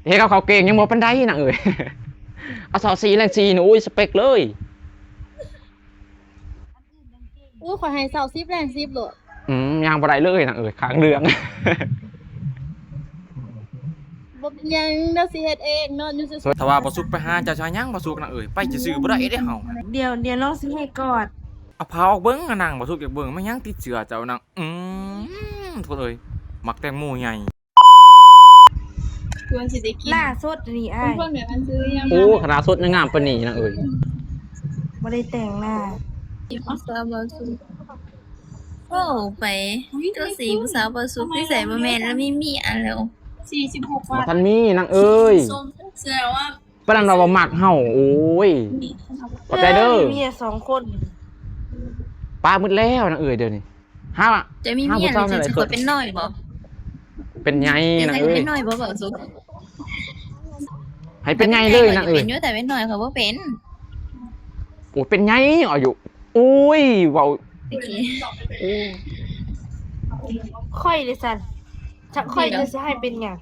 ເຮັດກັບເຂົາເກັ່ງຍັງບໍ່ປານໃດນາງເອີຍ. ເອົາຊາວສີ່ແລງສີ່ນີ້ ໂອ້ຍ ສະເປັກເລີຍ. ໂອ້ຍ ຂ້ອຍໃຫ້ຊາວສິບແລງສິບໂລດ. ອືມ ຍ່າງບໍ່ໄດ້ເລີຍນາງເອີຍ ຂ້າງເລື່ອງ. ບໍ່ເປັນຫຍັງ ດຽວຊິເຮັດເອງ ນອນຢູ່ຊື່ໆ. ຖ້າວ່າບໍ່ສຸກໄປຫາ ເຈົ້າຊິຫາຫຍັງບໍ່ສຸກນາງເອີຍ ໄປຊື່ໆບໍ່ໄດ້ເດ້ເຮົາ. ດຽວ ດຽວນ້ອງຊິໃຫ້ກອດ. ເອົາຜ້າອອກເບິ່ງນາງ ບໍ່ສຸກຢາກເບິ່ງ ແມ່ນຫຍັງຕິດເສື້ອເຈົ້ານາງ. ອືມ ທຸກຄົນເອີຍ ໝາກແຕງໂມໃຫຍ່. ຄືຊິໄດ້ກິນ ໜ້າສົດນີ້ອ້າຍ. ໂອ້ ຂະໜາດສົດຍັງງາມປານນີ້ນາງເອີຍ. ບໍ່ໄດ້ແຕ່ງໜ້າ. ໂອ້ ໄປ ໂຕສີຜູ້ສາວບໍ່ສຸກ ນິໄສບໍ່ແມ່ນ ລະມີເມຍແລ້ວ. ສີ່ສິບຫົກ ບໍ່ທັນມີນາງເອີຍ. ປານນັ້ນວ່າບໍ່ມັກເຮົາ. ໂອ້ຍ ຂອບໃຈເດີ. ມີເມຍສອງຄົນ ປ້າໝົດແລ້ວນາງເອີຍ ດຽວນີ້. ຫາ ຈະມີເມຍ ຫຼືຈະເປັນນ້ອຍບໍ່? ເປັນໃຫຍ່ນາງເອີຍ. ເປັນນ້ອຍບໍ່ ເວົ້າສຸກ. ໃຫ້ເປັນໃຫຍ່ເລີຍນາງເອີຍ. ເປັນຢູ່ ແຕ່ເປັນນ້ອຍຂ້ອຍບໍ່ເປັນ. ໂອ້ ເປັນໃຫຍ່ອາຍຸ. ໂອ້ຍ ເວົ້າ ໂອ້ຍ ຂ້ອຍເດຊັ້ນ ຈັກຂ້ອຍຈະຊິໃຫ້ເປັນຫຍັງ.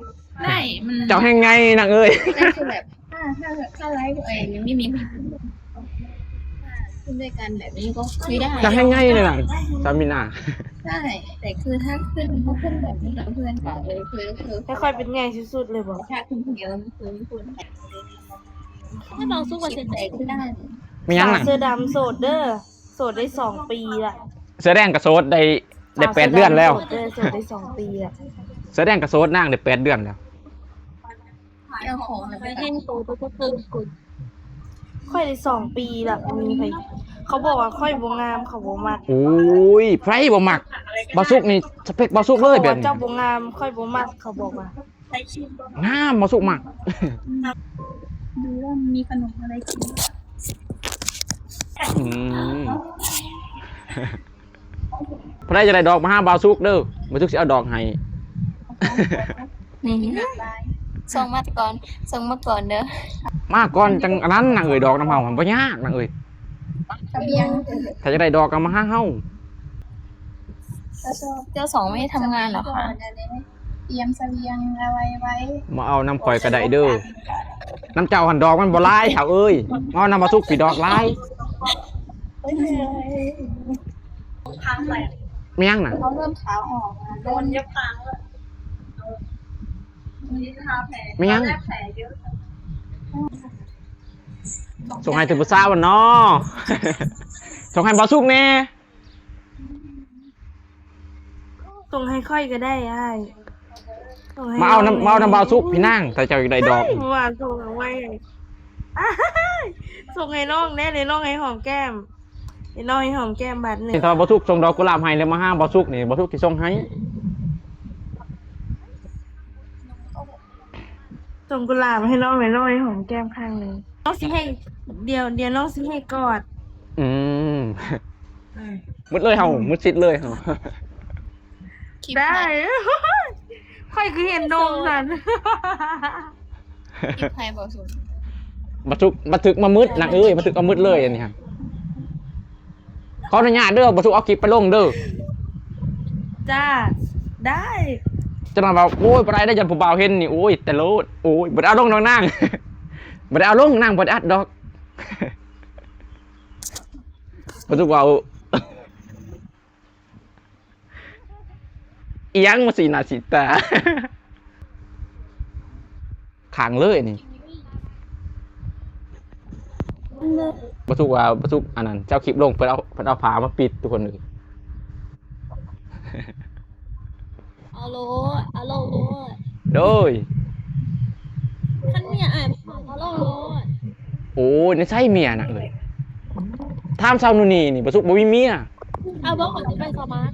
ໄດ້ ມັນ ເຈົ້າແຮ່ງໃຫຍ່ນາງເອີຍ. ແຕ່ຄືແບບ ຖ້າ ຖ້າ ຖ້າໄລເອີຍ ມີ ມີ ຂຶ້ນດ້ວຍກັນແບບນີ້ກໍຄຸຍໄດ້. ເຈົ້າແຮ່ງໃຫຍ່ເລີຍນະ ສາມີນາ. ໃຊ່ ແຕ່ຄືຖ້າຂຶ້ນ ຖ້າຂຶ້ນແບບນີ້ກັບເພື່ອນກໍ ເອີ ຄື ຄື ແຕ່ຂ້ອຍເປັນໃຫຍ່ສຸດໆເລີຍບໍ? ຖ້າຂຶ້ນຄົນດຽວ ຄືຄົນ ຖ້ານ້ອງສູ້ວ່າຊິແຕກຄືໄດ້. ແມ່ນຫຍັງນັ້ນ? ສາວເສື້ອດຳໂສດເດີ. ໂສດໄດ້ສອງປີລະ. ເສື້ອແດງກໍໂສດໄດ້ ໄດ້ແປດເດືອນແລ້ວ. ໂສດໄດ້ສອງປີລະ. ເສື້ອແດງກໍໂສດນາງໄດ້ແປດເດືອນແລ້ວ. ຂ້ອຍໄດ້ສອງປີລະ ມີໃຜ ເຂົາບອກວ່າຂ້ອຍບໍ່ງາມ ເຂົາບໍ່ມັກ. ໂອ້ຍ ໃຜບໍ່ມັກ? ບ່າວສຸກນີ້ສະເປັກບ່າວສຸກເລີຍແບບນີ້. ເຂົາບອກວ່າເຈົ້າບໍ່ງາມ ຂ້ອຍບໍ່ມັກ ເຂົາບອກວ່າ. ງາມ ບ່າວສຸກມັກ. ອືມ ຜູ້ໃດຢາກໄດ້ດອກມາຫາບ່າວສຸກເດີ ບ່າວສຸກຊິເອົາດອກໃຫ້. ສົ່ງມາກ່ອນ ສົ່ງມາກ່ອນເດີ. ມາກ່ອນຈັ່ງອັນນັ້ນນາງເອີຍ ດອກນຳເຮົາຫັ້ນບໍ່ຍາກນາງເອີຍ. ຖ້າຢາກໄດ້ດອກກໍມາຫາເຮົາ. ເຈົ້າສອງໄວ້ທຳງານເຫາະຄະ? ຕຽມສະບຽງອະໄວ້ໄວ້. ມາເອົານຳຂ້ອຍກໍໄດ້ເດີ. ນຳເຈົ້າຫັ້ນດອກມັນບໍ່ຫຼາຍ ສາວເອີຍ. ມາເອົານຳບ່າວສຸກພີ້ດອກຫຼາຍ. ແມ່ນຫຍັງນະ? ເຂົາເລີ່ມຂາວອອກ ໂດນເຢັບປາກແລ້ວ. ແມ່ນຫຍັງ? ສົ່ງໃຫ້ແຕ່ຜູ້ສາວຫັ້ນເນາະ. ສົ່ງໃຫ້ບ່າວສຸກແດ່. ສົ່ງໃຫ້ຂ້ອຍກໍໄດ້ອ້າຍ. ມາເອົານຳ ມາເອົານຳບ່າວສຸກພີ້ນາງ ຖ້າເຈົ້າຢາກໄດ້ດອກ. ວ່າສົ່ງເອົາໄວ້ ສົ່ງໃຫ້ນ້ອງແດ່ ໃຫ້ນ້ອງໃຫ້ຫອມແກ້ມ ໃຫ້ນ້ອງໃຫ້ຫອມແກ້ມບາດໜຶ່ງ. ຖ້າບ່າວສຸກສົ່ງດອກກຸຫຼາບໃຫ້ແລ້ວມາຫາບ່າວສຸກນີ້ ບ່າວສຸກຊິສົ່ງໃຫ້. ສົ່ງກຸຫຼາບໃຫ້ນ້ອງ ໃຫ້ນ້ອງໃຫ້ຫອມແກ້ມຄັ້ງໜຶ່ງ. ນ້ອງຊິໃຫ້ ດຽວ ດຽວນ້ອງຊິໃຫ້ກອດ. ອືມ ອືມ ມືດເລີຍເຮົາ ມືດຊິດເລີຍເຮົາ. ໄດ້ ຂ້ອຍຄືເຫັນດົງຊັ້ນ. ຄລິບໃຜບໍ່ສຸກ? ບໍ່ສຸກ ບໍ່ຖືກມາມືດນາງເອີຍ ບໍ່ຖືກເອົາມືດເລີຍອັນນີ້ຫັ້ນ. ຂໍອະນຸຍາດເດີ ບໍ່ສຸກເອົາຄລິບໄປລົງເດີ. ຈ້າ ໄດ້. ຈະມາວ່າ ໂອ້ຍ ບໍ່ໄດ້ເດີ ຢ້ານຜູ້ບ່າວເຫັນນີ້ ໂອ້ຍ ແຕ່ໂລດ ໂອ້ຍ ບໍ່ໄດ້ເອົາລົງດອກນາງ ບໍ່ໄດ້ເອົາລົງ ນາງບໍ່ໄດ້ອັດດອກ. ບໍ່ສຸກເວົ້າ ອີ່ຫຍັງມາສີໜ້າສີຕາ ຄ້າງເລີຍນີ້. ບໍ່ສຸກວ່າ ບໍ່ສຸກອັນນັ້ນ ເຈົ້າຄລິບລົງ ເພິ່ນເອົາ ເພິ່ນເອົາຜ້າມາປິດ ທຸກຄົນເອີຍ. ເອົາໂລດ ເອົາໂລດ ໂລດ. ໂດຍ ຄັນເມຍອ້າຍບໍ່ມັກ ເອົາໂລດ ໂລດ. ໂອ້ຍ ໃນໃສເມຍນະເອີຍ? ຖາມຊາວນູນີນີ້ ບໍ່ສຸກບໍ່ມີເມຍ. ເອົາບໍ່ ຂ້ອຍຊິໄປສະໝັກ.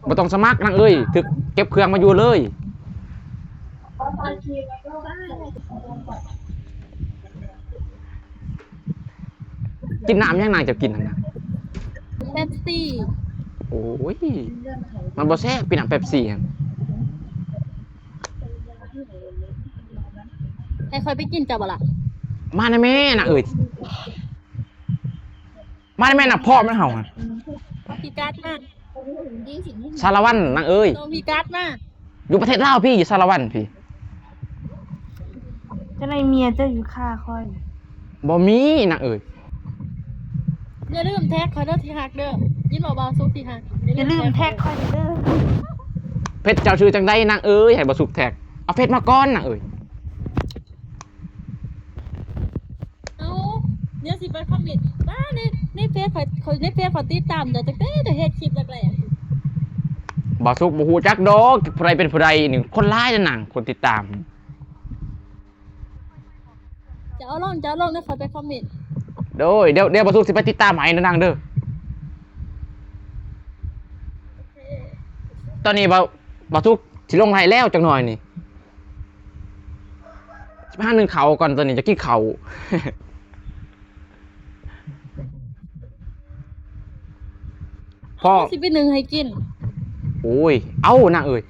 ບໍ່ຕ້ອງສະໝັກນາງເອີຍ ຖືກເກັບເຄື່ອງມາຢູ່ເລີຍ. ກິນນ້ຳຫຍັງນາງເຈົ້າກິນຫັ້ນນະ? ເປັບຊີ. ໂອ້ຍ ມັນບໍ່ແຊບ ກິນນ້ຳເປັບຊີຫັ້ນ. ໃຫ້ຂ້ອຍໄປກິນເຈົ້າບໍ່ລະ? ມານະແມ່ນາງເອີຍ. ມາແມ່ນນະ ພໍ່ແມ່ນເຮົາຫັ້ນ. ພິກັດມາ ສາລະວັນນາງເອີຍ. ສົ່ງພິກັດມາ ຢູ່ປະເທດລາວພີ້ ຢູ່ສາລະວັນພີ້. ຈັ່ງໃດເມຍເຈົ້າຢູ່ຂ້າຂ້ອຍ? ບໍ່ມີນາງເອີຍ. ຢ່າລືມແທັກຂ້ອຍເດີທີ່ຮັກເດີ. ຍິນບໍ່ ບ່າວສຸກທີ່ຮັກ? ຢ່າລືມແທັກຂ້ອຍເດີ. ເຟສເຈົ້າຊື່ຈັ່ງໃດນາງເອີຍ ໃຫ້ບ່າວສຸກແທັກ? ເອົາເຟສມາກ່ອນນາງເອີຍ. ເອົາ ດຽວຊິໄປຄອມເມັນ. ປ້າ ໃນ ໃນເຟສຂ້ອຍ ຂ້ອຍ ໃນເຟສຂ້ອຍຕິດຕາມເຈົ້າຕັ້ງແຕ່ເຈົ້າເຮັດຄລິບແລກໆ. ບ່າວສຸກບໍ່ຮູ້ຈັກດອກ ຜູ້ໃດເປັນຜູ້ໃດນີ້ ຄົນຫຼາຍນະນາງ ຄົນຕິດຕາມ. ຈະເອົາລົງ ຈະເອົາລົງ ດຽວຂ້ອຍໄປຄອມເມັນ. ໂດຍ ດຽວ ດຽວບ່າວສຸກຊິໄປຕິດຕາມໃຫ້ນະນາງເດີ. ໂອເຄ ຕອນນີ້ບ່າວ ບ່າວສຸກຊິລົງໄລແລ້ວຈັກໜ່ອຍນີ້. ຊິໄປຫາໜຶ້ງເຂົ້າກ່ອນ ຕອນນີ້ຈະກິນເຂົ້າ. ພໍ່ ຊິໄປໜຶ້ງໃຫ້ກິນ. ໂອ້ຍ ເອົ້າ ນາງເອີຍ.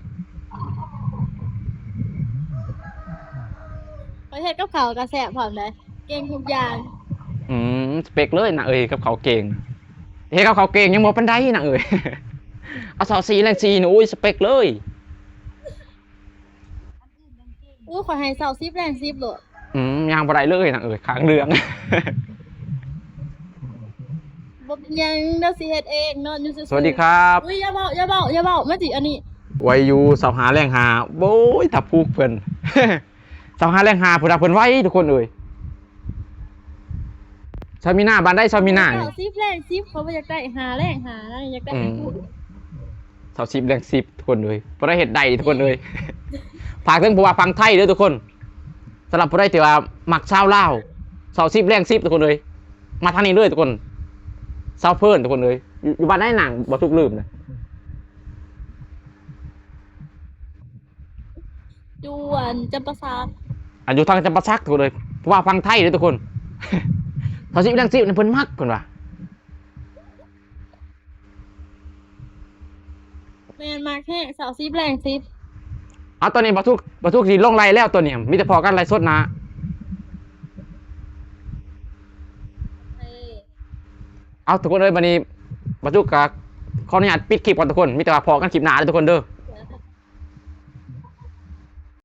ຂ້ອຍເຮັດກັບເຂົ້າກໍແຊບພ້ອມເດ້ ເກັ່ງທຸກຢ່າງ. ອືມ ສະເປັກເລີຍນາງເອີຍ ເຮັດກັບເຂົ້າເກັ່ງ. ເຮັດກັບເຂົ້າເກັ່ງຍັງບໍ່ປານໃດນາງເອີຍ. ເອົາຊາວສີ່ແລງສີ່ນີ້ ໂອ້ຍ ສະເປັກເລີຍ. ອູ້ຍ ຂ້ອຍໃຫ້ຊາວສິບແລງສິບໂລດ. ອືມ ຍ່າງບໍ່ໄດ້ເລີຍນາງເອີຍ ຂ້າງເຫຼືອງ. ບໍ່ເປັນຫຍັງ ດຽວຊິເຮັດເອງ ນອນຢູ່ຊື່ໆ. ສະຫວັດດີຄັບ. ອຸ້ຍ ຢ່າເວົ້າ ຢ່າເວົ້າ ຢ່າເວົ້າ ມາຕິ ອັນນີ້ ໄວຢູ່ຊາວຫ້າແລງຫ້າ. ໂອ້ຍ ຖ້າຜູກເພິ່ນ ຊາວຫ້າແລງຫ້າ ຜູ້ໃດເພິ່ນໄວທຸກຄົນເອີຍ. ຊາວມີນາ ບ້ານໃດຊາວມີນານີ້? ຊາວສິບແລງສິບ ເຂົາບໍ່ຢາກໄດ້ຫ້າແລງຫ້ານະ ຢາກໄດ້ ອືມ ຊາວສິບແລງສິບ ທຸກຄົນເອີຍ ບໍ່ໄດ້ເຮັດໄດ້ທຸກຄົນເອີຍ. ຝາກເຖິງຜູ້ວ່າຝັ່ງໄທເດີທຸກຄົນ. ສຳລັບຜູ້ໃດທີ່ວ່າມັກສາວລາວ ຊາວສິບແລງສິບ ທຸກຄົນເອີຍ ມາທາງນີ້ເລີຍທຸກຄົນ. ສາວເພິ່ນທຸກຄົນເອີຍ ຢູ່ ຢູ່ບ້ານໃດນາງ ບໍ່ທຸກລືມນະ. ຢູ່ອັນຈຳປາສັກ. ອັນຢູ່ທາງຈຳປາສັກທຸກຄົນເອີຍ ເພາະວ່າຝັ່ງໄທເດ້ທຸກຄົນ. ຊາວສິບແລງສິບນັ້ນເພິ່ນມັກ ເພິ່ນວ່າ. ແມ່ນ ມັກແຮງ ຊາວສິບແລງສິບ. ເອົາ ຕອນນີ້ບ່າວສຸກ ບ່າວສຸກຊິລົງໄລແລ້ວ ຕອນນີ້ມີແຕ່ພໍ້ກັນໄລສົດນະ. ໂອເຄ ເອົາ ທຸກຄົນເອີຍ ບັດນີ້ບ່າວສຸກກໍຂໍອະນຸຍາດປິດຄລິບກ່ອນທຸກຄົນ ມີແຕ່ວ່າພໍ້ກັນຄລິບໜ້າເດີທຸກຄົນເດີ.